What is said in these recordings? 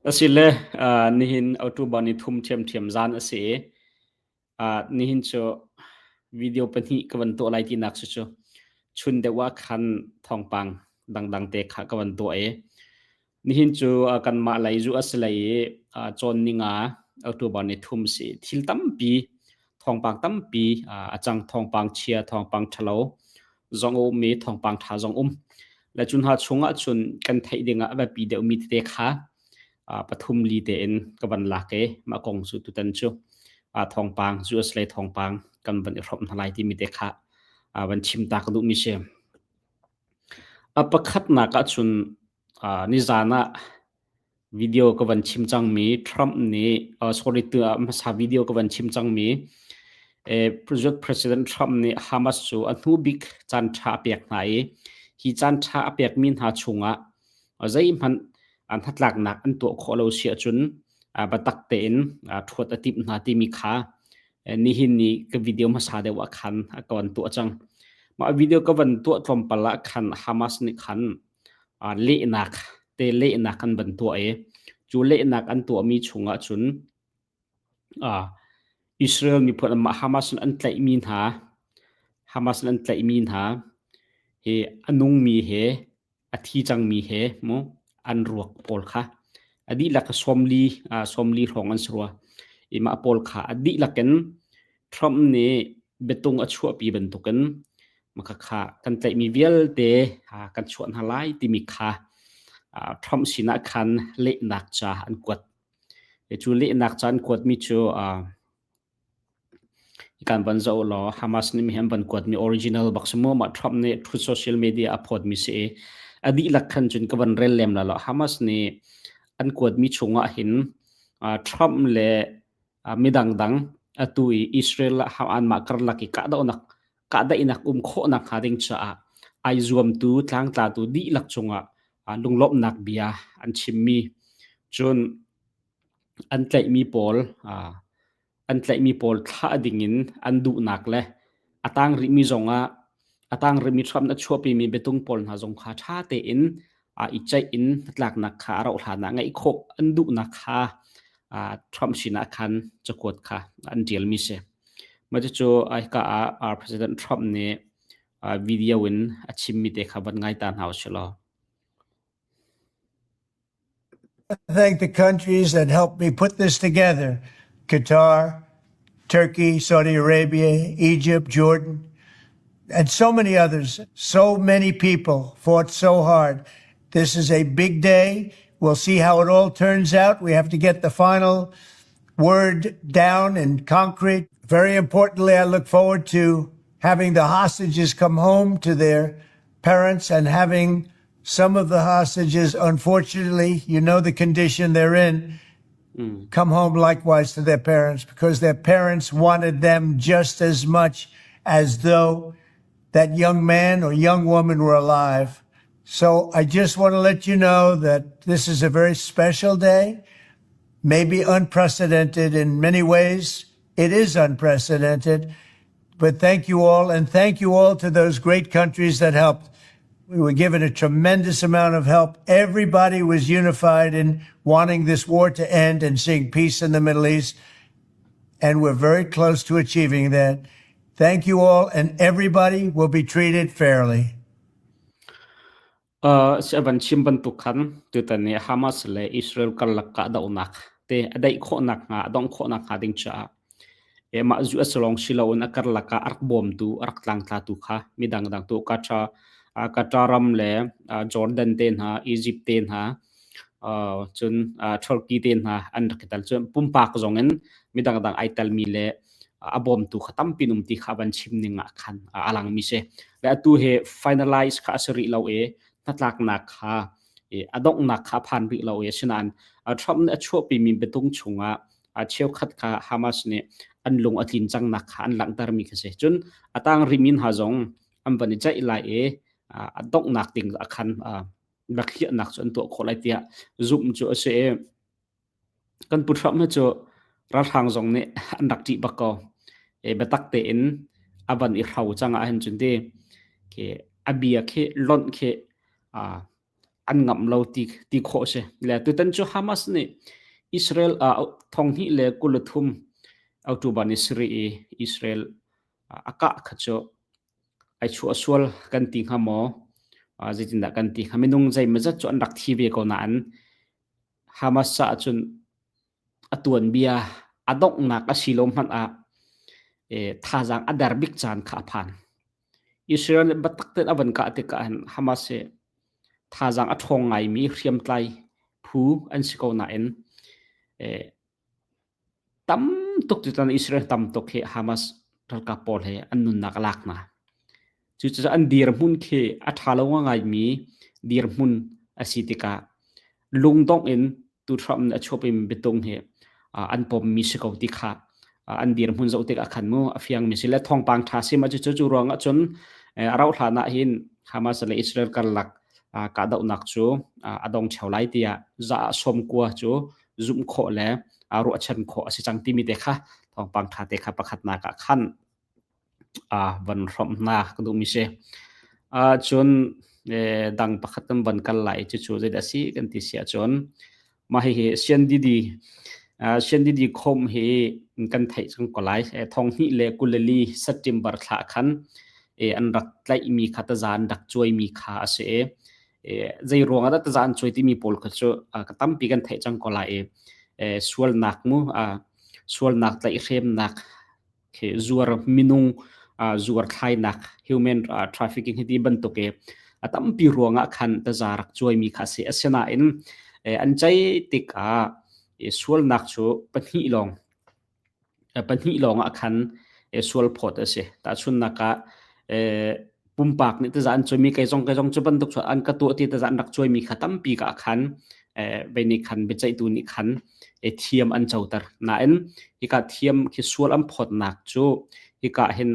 Asile nihin October ni thum ṭhiamṭhiam zan a si i nihin cu video pahnih ka van tuah lai tinak cu cu chun deuh ah khan thawngpang dangdang te kha ka van tuah i nihin cu kanmah lei zu a si lei i cawn ninga October ni thum si thil tampi thawngpang tampi a cang thawngpang chia thawngpang ṭhalo zong a um i thawngpang ṭha zong um le cu hna chungah cun kan theih dingah a biapi deuhmi tete kha pathum li tein ka van lak i mah kong cu tutan cu thawngpang US lei thawngpang kan van i hrawmh hna lai timi te kha van chim ta ka duhmi si. A pakhatnak ahcun nizan ah Video ka van chim cangmi Trump nih sorry tu ah hmasa video ka van chim cangmi President Trump nih Hamas cu a hnu bik caan ṭha a pek hna i hi caan ṭha a pekmi hna chungah zeihmanh hnatlaknak an tuah khawh lo si ahcun biatak tein ṭhuat a timh hna timi kha nihin ni ka video hmasa deuh ah khan ka van tuah cang. Mah video ka van tuah tlawmpal ah khan Hamas nih khan lehnak te lehnak an van tuah i cu lehnak an tuahmi chungah cun Israel miphun anmah Hamas in an tlaihmi hna Hamas in an tlaihmi hna hi a nungmi he a thi cangmi he mu an ruak pawl kha a dihlak sawmli sawmli hrawng an si rua i mah pawl kha a dihlak in Trump nih biatung a chuahpi bantukin Makhakha kan tlaihmi vialte kan chuah hna lai timi kha Trump sinah khan lehnak ca an kuat. Cu lehnak ca an kuatmi cu kan van zoh law Hamas nih mihi an van kuatmi original bak si mu mah Trump nih Truth Social Media a phawtmi si i a dihlak khan cun ka van rel lem la lo Hamas nih an kuatmi chungah hin Trump le midang dang atu i Israel anmah karlak i kahdohnak kahdaihnak um khawhnak hnga ding caah ai zuamtu tlangtlatu dihlak cungah lunglawmhnak bia an chimmi cun an tlaihmi pawl an tlaihmi pawl thlah dingin an duhnak le a tang rihmi zongah a tang rihmi Trump a chuahpimi biatung pawl hna zong kha ṭha tein i ceih in hnatlaknak kha a rauh hlan ah ngeih khawh an duhnak kha Trump sinah khan cakuat kha an ṭialmi si. Mah cucu hika ah President Trump nih video in a chimmi te kha van ngai ta hna usih law. Thank the countries that helped me put this together Qatar, Turkey, Saudi Arabia, Egypt, Jordan, and so many others. So many people fought so hard. This is a big day. We'll see how it all turns out. We have to get the final word down in concrete. Very importantly, I look forward to having the hostages come home to their parents and having some of the hostages, unfortunately, you know the condition they're in, come home likewise to their parents because their parents wanted them just as much as though that young man or young woman were alive. So I just want to let you know that this is a very special day, maybe unprecedented in many ways. It is unprecedented. But thank you all, and thank you all to those great countries that helped. We were given a tremendous amount of help. Everybody was unified in wanting this war to end and seeing peace in the Middle East. And we're very close to achieving that. Thank you all, and everybody will be treated fairly. Van chim bantuk khan tutan ni Hamas le Israel karlak kahdohnak te a daih khawhnak hnga a dongh khawhnak hnga ding caah mah zu a lawng si loin a karlak ah a rak bawmtu a rak tlangtlatu kha midang dang tu Qatar Qatar ram le Jordan te hna Egypt te hna cun Turkey te hna an rak i tel cun pumpak zong in midang dang ai telmi le a bawmtu kha tampi um ti kha van chim ning ah khan a langmi si le atu hi finalize kha a si rih lo i hnatlaknak kha a donghnak kha a phan rih lo i asinain Trump nih a chuahpimi biatung chungah a cheukhat kha Hamas nih an lung a tlin cangnak kha an langhtermi kha si cun a tang rihmi hna zong an van i ceih lai i a donghnak ding ah khan biakhiahnak cu an tuah khawh lai tiah zumh cu a si i Kan pu Trump hi cu ralhrang zong nih an rak ṭih bak ko. Biatak tein a van i hro cang ahhin cun ti khi a bia khi lonh khi. an ngamh lo ti ti khawh si. Le tutan cu Hamas nih Israel 2023 October ni sarih i Israel a kah kha cu ai chuah sual kan ti hnga maw? Zeitindah kan ti hnga? Minung zeimawzat cu an rak thi ve ko nain Hamas caah cun a tuanbia a donghnak a si lo hmanh ah thazaang a der bik caan kha a phan. Israel nih biatak tein a van kah tikah hin Hamas hi thazaang a ṭhawng ngaimi hriamtlai phu an si ko nain tam tuk tutan Israel tam tuk hi Hamas ralkap pawl he an nunnak a lak hna. Cucaah an dirhmun khi a ṭha lo ngaimi dirhmun a si tikah lungdongh in tu Trump nih a chuahpimi biatung hi an pommi si ko ti kha an dirhmun zoh tikah khan mu a fiangmi si le thawngpang ṭha si ma cu cu ruangah cun a rauh hlan ah hin Hamas le Israel karlak kahdohnak cu a dong ṭheo lai tiah za ah 90 cu zumh khawh le ruahchan khawh a si cang timi te kha thawngpang ṭha te kha pakhatnak ah khan van hrawmh hna ka duhmi si. Cun dang pakhat kan van kal lai cucu zeidah a si kan ti si ahcun mah hihi CNDD CNDD khom hi kan theih cang ko lai. 2024 September thla khan an rak tlaihmi kha taza an rak cuaimi kha a si i zei ruang ah dah taza an cuai timi pawl kha cu ka tampi kan theih cang ko lai i sualnak mu sualnak tlaihhremnak khi zuar minung zuar thlainak human trafficking hi ti bantuk i a tampi ruangah khan taza rak cuaimi kha a si. Asinain an ceih tikah sualnak cu pahnih lawng ah khan sual phawt a si. Tahchunhnak ah pumpak nih taza an cuaimi kei zong kei zong cu bantuk cu an ka tuah ti taza an rak cuaimi kha tampi ka khan vei nih khan biaceihtu nih khan thiam an coter. Nain hika thiam khi sual an phawtnak cu hika hin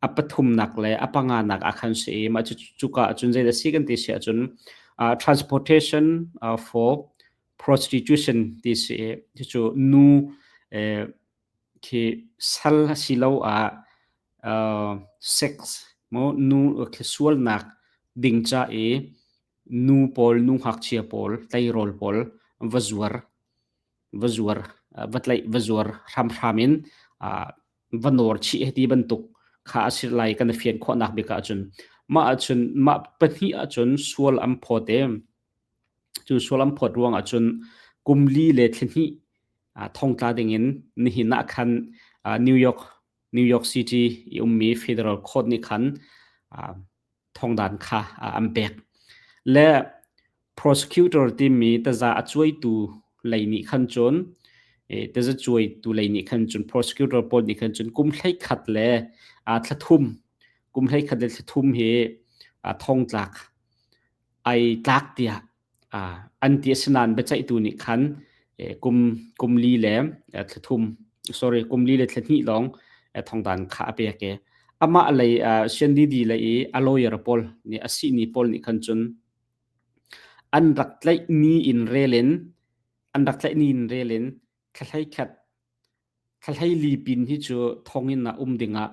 a pathumnak le a panganak ah khan si i mah cu cuka ahcun zeidah si kan ti si ahcun transportation for prostitution ti si i cucu nu khi sal asiloah sex maw nu khi sualnak ding ca i nu pawl nu ngakchia pawl tleirawl pawl va zuar va zuar va tlaih va zuar hramhram in va nawr chih hiti bantuk kha a si lai kan i fian khawhnak bik ahcun mah ahcun mah pahnih ahcun sual an phawt i Cu sual an phawt ruangah cun kum li le thla hnih thongtla dingin nihin ah khan New York, New York City i ummi federal court nih khan thongdan kha an pek. Le prosecutor timi taza a cuaitu lei nih khan cun taza cuaitu lei nih khan cun prosecutor pawl nih khan cun kum 11 le thla thum kum 11 le thla thum hi thongtlak ai tlak tiah an ti. Asinain biaceihtu nih khan kum kum li le thla thum sorry kum li le thla hnih lawng thongdan kha a pek i amah lei CNDD lei i a lawyer pawl nih a sihni pawl nih khan cun an rak tlaih ni in rel in an rak tlaih ni in rel in thla 11 Thla 14 pin hi cu thonginn ah um dingah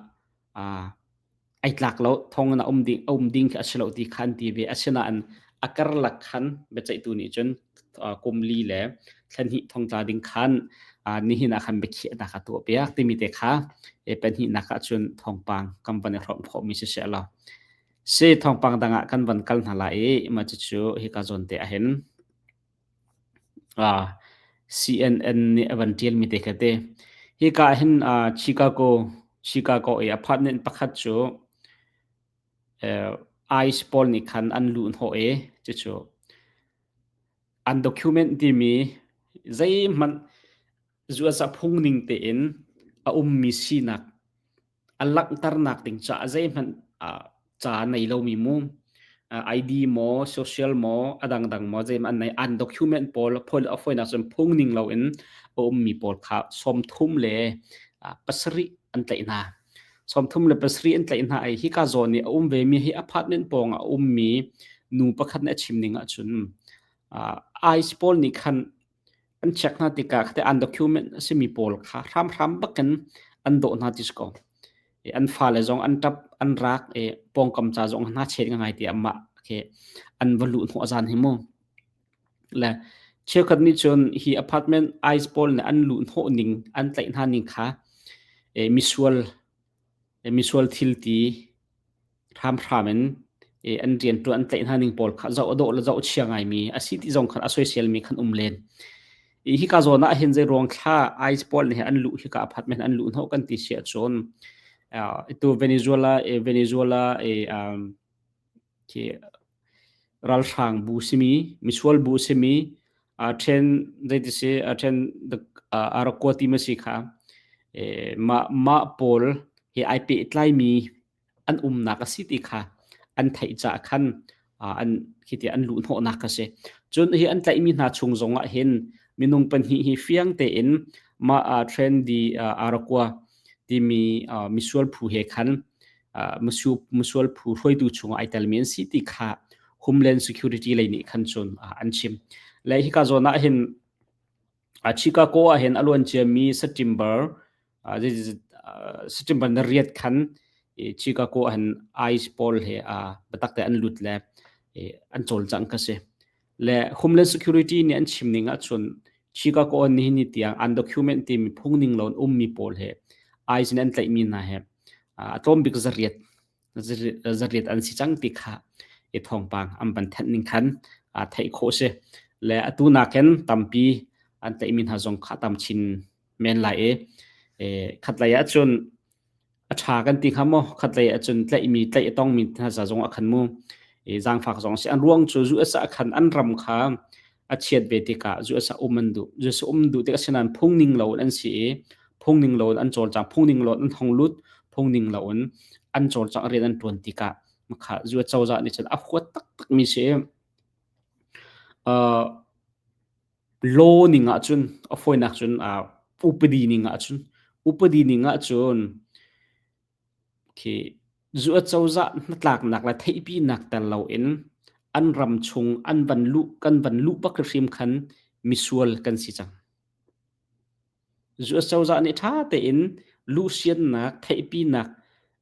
ai tlak lo. Thonginn ah um ding khi a si lo ti kha an ti ve. Asinain a karlak khan biaceihtu nih cun kum li le thla hnih thongtla ding khan nihin ah khan biakhiahnak a tuahpiak timi te kha pahnihnak ah cun thawngpang kan van i hrawmh khawhmi si seh law. Si thawngpang dang ah kan van kal hna lai i mah cucu hika zawn te ahhin CNN nih a van ṭialmi te kha ti. Hika ah hin Chicago, Chicago i apartment pakhat cu ICE pawl nih khan an luhhnawh i cucu an document timi zeihmanh zuaza phung ning tein a ummi sinak a langhternak ding caah zeihmanh ca nei lomi mu ID maw social maw a dangdang maw zeihmanh an nei an document pawl a fawinak cun phung ning loin a ummi pawl kha 37 an tlaih hna. 37 an tlaih hna i hika zawn i a um vemi hi apartment pawng ah a ummi nu pakhat nih a chim ning ahcun ICE pawl nih khan an check hna tikah khate an document a simi pawl kha hramhram bakin an dawh hna ti si ko. An fale zong an ṭap an rak i pawngkam ca zong hna chet ngai tiah mah Okay. An va luh hnawh zan hi mu. Le cheukhat nih cun hi apartment ICE pawl nih an luh hnawh ning an tlaih hna ning kha eh, misual eh, misual thil ti hramhram in eh, an rianṭuan an tlaih hna ning pawl kha zoh a dawh le zoh chia ngaimi a si ti zong khan a soiselmi khan um len. I hika zawn ah hin zei ruang thla ICE pawl nih an luh hika apartment an luh hnawh kan ti si ahcun uh, itu Venezuela eh, Venezuela eh, um, khi ralhrang bu simi misual bu simi a then zeiti si a then a rak kua ti ma si kha eh, mah mah pawl he ai pehtlaimi an umnak a si ti kha an theih caah khan an khiti an luh hnawhnak a si. Cun hi an tlaihmi hna chung zongah hin minung pahnih hi fiang tein mah trendy Arakua timi misual phu he khan misual phu hruaitu chungah ai telmi an si ti kha Homeland Security lei nih khan cun an chim. Le hika zawn ah hin Chicago ah hin a luan ciami September September na riat khan Chicago ah hin ICE pawl he biatak te an lut le an cawlcang ka si. Le Homeland Security nih an chim ning ahcun Chicago ah nihin ni tiang undocument timi phungning lo in ummi pawl he ICE nih an tlaihmi hna he a tlawm bik zariat zariat an si cang ti kha i thawngpang an van thanh ning khan theih khawh si. Le atu nakin tampi an tlaihmi hna zong kha tam chin men lai i khatlei ahcun a ṭha kan ti hnga maw khatlei ahcun tlaihmi tlaih a tongmi hna ca zong ah khan mu i zaangfak zong a si. An ruang cu US ah khan an ram kha a chiat ve tikah US ah um an duh. US um duh tik asinain phung ning lo in an si i phung ning lo in an cawlcang, phung ning lo in an hong lut, phung ning lo in an cawlcangh rian an ṭuan tikah makha US cozah nih cun a huat taktakmi si. Uh, law ning ahcun a fawinak cun uh, upadi ning ahcun upadi ning ahcun khi zu cozah hnatlaknak le theihpinak tel loin an ram chung an van luh kan van luh bak hrim khan misual kan si cang. US cozah nih ṭha tein luhsiannak, theihpinak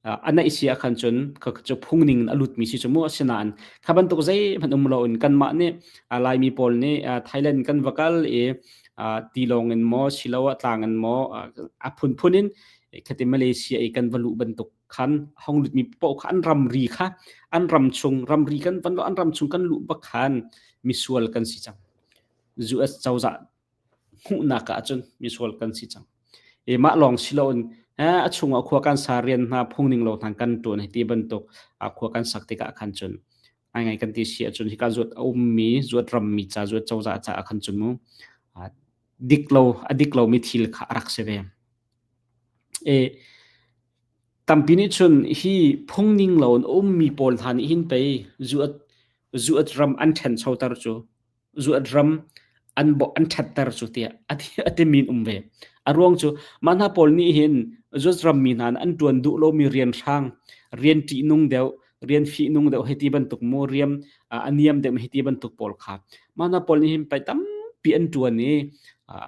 a neih si ahkhan cun cu phungning in a lutmi si cu mu. Asinain kha bantuk zeihmanh um loin kanmah nih Laimi pawl nih Thailand kan va kal i tilawng in maw siloah tlang in maw a phunphun in khati Malaysia i kan va luh bantuk khan hong lutmi paoh kha an ramri kha an ram chung ramri kan van an ram chung kan luh bak khan misual kan si cang. US cozah hmuhnak ah cun misual kan si cang. E mah lawng si loin a chungah khua kan sa rian hna phungning lo hna kan tuan hi ti bantuk a khua kan sak tikah khan cun ai ngai kan ti si ahcun hika zuat a ummi zuat rammi ca zuat cozah ca ah khan cun mu dik lo a dik lomi thil kha a rak si ve. E tampi nih cun hi phungning lo in ummi pawl hna nih hin pei zuat zuat ram an ṭhenchoter cu zuat ram an bo an ṭhatter cu tiah a timi um ve. A ruang cu mah hna pawl nih hin zuat rammi hna an ṭuan duh lomi rian hrang, rian ṭihnung deuh, rian fihnung deuh hei ti bantuk mu riam a niam deuh hei ti bantuk pawl kha mah hna pawl nih hin pei tampi an ṭuan i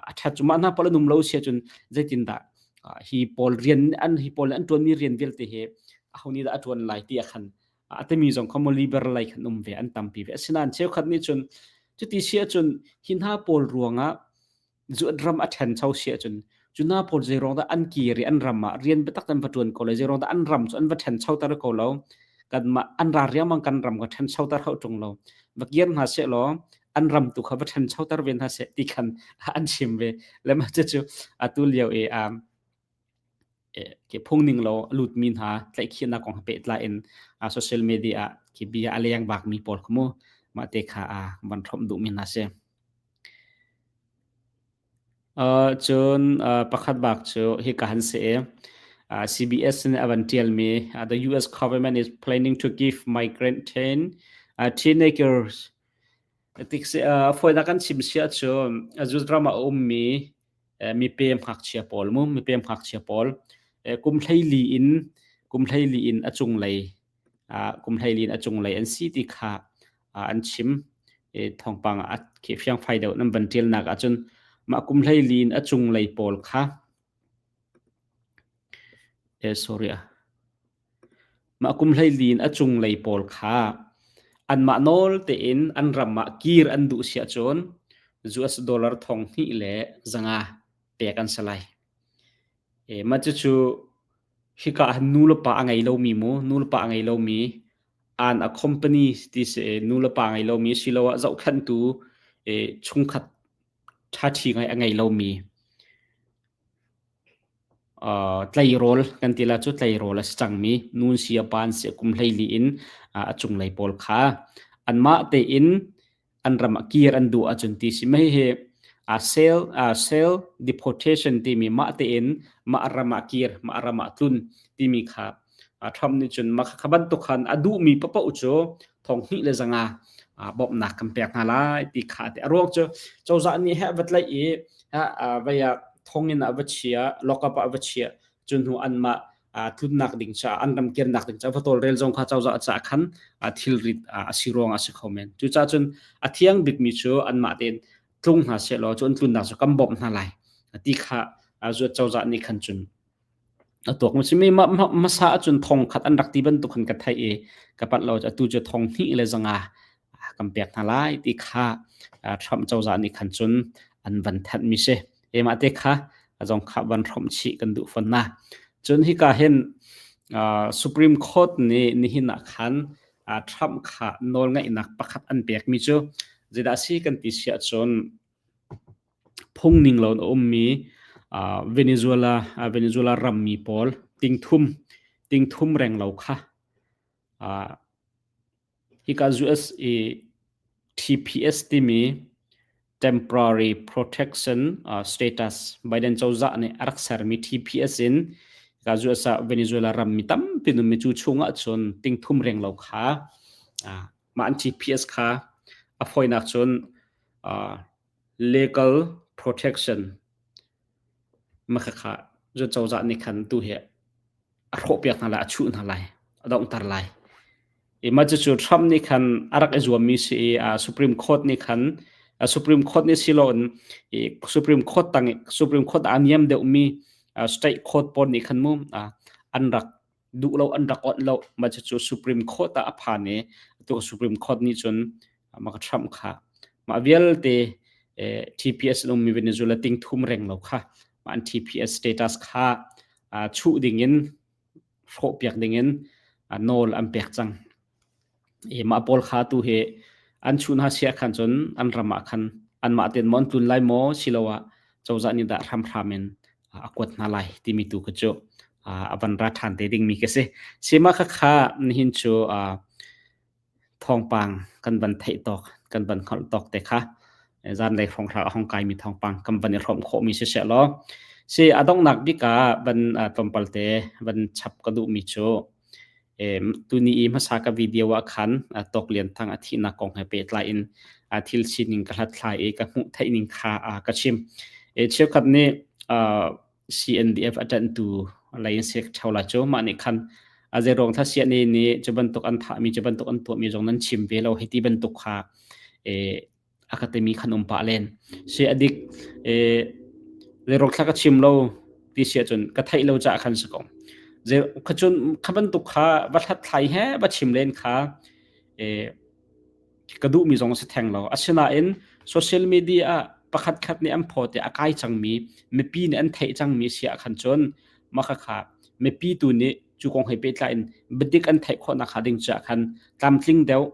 a ṭhat cu mah hna pawl an um lo si ahcun zeitindah hi pawl rian an hi pawl an ṭuanmi rian vialte hi aho nih dah a ṭuan lai ti ah khan a timi zong kha liberal lei khan um ve an tampi ve asinain cheukhat nih cun cuti si ahcun hi hna pawl ruangah zuat ram a ṭhencho si ahcun cu hna pawl zeiruang dah an kir i an ram ah rian biatak an va ṭuan ko lo zeiruang dah an ram cu an va ṭhenchoter ko lo kanmah an ra riangmang kan ram ka ṭhenchoter hau ṭung lo va kir hna seh law an ram tu kha va ṭhenchoter ve hna seh ti khan an chim ve le mah cucu atu lio i um, ke phungning lo a lutmi hna tlaihkhihnak kong he pehtlai in social media ah khi bia a leng bakmi pawl kha mu mah te kha a van hrawmh duhmi hna si. Cun pakhat bak cu hika han si i CBS nih a van ṭialmi the US government is planning to give migrant teenagers tik si fawinak kan chim si ahcun US ram ah a ummi mipem ngakchia pawl mu mipem ngakchia pawl kum 14 in kum 14 in a cunglei kum 14 in a cunglei an si ti kha an chim thawngpang a khi fiangfai deuh nan van ṭialnak ahcun mah kum 14 in a cunglei pawl kha eh sorry ah Mah kum 14 in a cunglei pawl kha. Anmah nawl tein an ram ah kir an duh si ahcun US dollar 2,500 pek an si lai. Mah cucu hika ah nu le pa a ngei lomi mu, nu le pa a ngei lomi an a company ti si nu le pa ngei lomi siloah zohkhenhtu chungkhat ṭhaṭhi ngai a ngei lomi tleirawl kan ti la cu tleirawl a si cangmi nun si a pa an si kum 14 in a cunglei pawl kha anmah tein an ram ah kir an duh ahcun ti si mei hi sale deportation timi mah tein mah ram ah kir mah ram ah tlun timi kha Trump nih cun mah kha bantuk khan a duhmi paoh cu 2,500 bawmhnak kan pek hna lai ti kha a ruang cu cozah nih he va tlaih i vai ah thonginn ah va chia lockup ah va chia cu hnu anmah tlunnak ding caah an ram kirnak ding caah va tawlrel zong kha cozah caah khan thilrit a si ruang a si kho men. Cucaah cun a thiang bikmi cu anmah tein tlung hna sehlaw cu an tlunnak cu kan bawmh hna lai ti kha zuat cozah nih khan cun a tuak mi simi hmasa ahcun thong khat an rak ti bantuk khan ka theih i ka palh lo atu cu 2,500 kan pek hna lai ti kha Trump cozah nih khan cun an van thanh mi si. Mah te kha zong kha van hrawmh chih kan duh fawn na. Cun hika hin Supreme Court nih nihin ah khan Trump kha nawlngeihnak pakhat an pekmi cu zeidah si kan ti si ahcun phung ning lo in a ummi Venezuela Venezuela rammi pawl tingthum tingthum reng lo kha Hika US i TPS timi Temporary Protection Status Biden cozah nih a rak sermi TPS in hika US ah Venezuela rammi tampi ummi cu chung ahcun tingthum reng lo kha mah an TPS kha a fawinak cun legal protection makhakha cu cozah nih khan tu hi a hrawhpiak hna lai, a chuh hna lai, a donghter lai. I mah cucu Trump nih khan a rak i zuammi si i Supreme Court nih khan Supreme Court nih siloin i Supreme Court tang Supreme Court a niam deuhmi state court pawl nih khan mu an rak duh lo an rak awnh lo mah cucu Supreme Court ah a phan i atu Supreme Court nih cun mah Trump kha mah vialte TPS in ummi Venezuela ting thum reng lo kha mah an TPS status kha chuh dingin hrawhpiak dingin nawl an pek cang. I mah pawl kha tu hi an chuh hna sia khan cun an ram ah khan anmah ten maw an tlun lai maw siloah cozah nih dah hramhram in a kuat hna lai timi tu kha cu a van ra ṭhan te dingmi ka si. Sima kha kha nihin cu Thawngpang kan van theih tawk, kan van hngalh tawk te kha zanlei hrawnghrang a hong kaimi thawngpang kan van i hrawmh khawhmi siseh law si a donghnak bik ah van tlawmpal te van chap ka duhmi cu tuni i hmasa ka video ah khan Tawk Lian Thang a thihnak kong he pehtlai in thil sining ka hlathlai i ka hmuh theih ning kha ka chim. Cheukhat nih CNDF a ṭanhtu lei in si ṭheo lai cu. Mah nih khan a zeiruang thla CNA nih cu bantuk an thahmi cu bantuk an tuahmi zong nan chim ve lo hei ti bantuk kha a ka timi khan um pah len. Si a dik zeiruang thla ka chim lo ti si ahcun ka theih lo caah khan si ko. Zei kha cun kha bantuk kha va hlathlai he va chim len kha ka duhmi zong a si theng lo. Asinain social media ah pakhat khat nih an phawt i a kai cangmi mipi nih an theih cangmi si ah khan cun mah khakha mipi tu nih cu kong he pehtlai in biadik an theih khawh nakhnga ding caah khan tlamtling deuh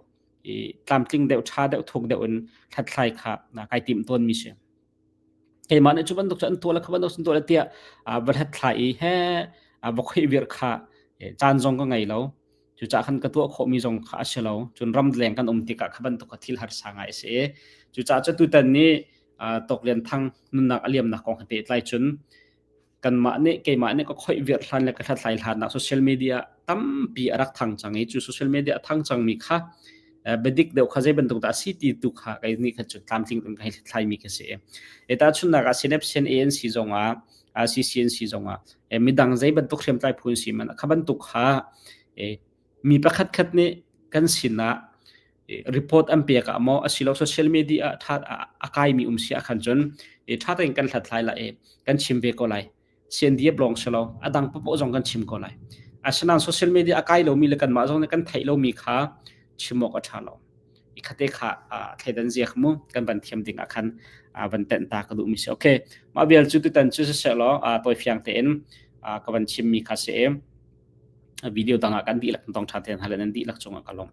i tlamtling deuh ṭha deuh thuk deuh in hlathlai kha kai tim tawnmi si. Keimah nih cu bantuk cu an tuah le kha bantuk an tuah le tiah va hlathlai i he va khoih vir kha caan zong ka ngei lo. Cucaah khan ka tuah khawhmi zong kha a si lo. Cun ramleng kan um tikah kha bantuk kha thil harsa ngai a si. Cucaah cu tutan ni Tawk Lian Thang nunnak a liamnak kong he pehtlai cun kanmah nih keimah nih ka khoih viar hlan le ka hlathlai hlan ah social media tampi a rak thang cang i cu social media a thang cangmi kha biadik deuh kha zei bantuk dah a si ti tu kha kei nih khan cun tlamtling in ka hei hlathlaimi ka si. E tahchunhnak ah Synapse ANC zong ah CCNC zong ah midang zei bantuk hriamtlai phu an si man kha bantuk kha mi pakhat khat nih kan sinah report an pek ah maw asilo social media ah tha a kaimi um si ah khan cun tha tein kan hlathlai la i kan chim ve ko lai. CNDF lawng si lo a dang paoh zong kan chim ko lai. Asinain social media a kai lomi le kanmah zong nih kan theih lomi kha Chim awk a ṭha lo. I khate kha thleidan zia kha mu kan van thiam ding ah khan van tenh ta ka duhmi si. Okay, mah vial cu tutan cu siseh law tawifiang tein ka van chimmi kha si i video dang ah kan dihlak tong ṭha tein hal nan dihlak cungah ka lawm.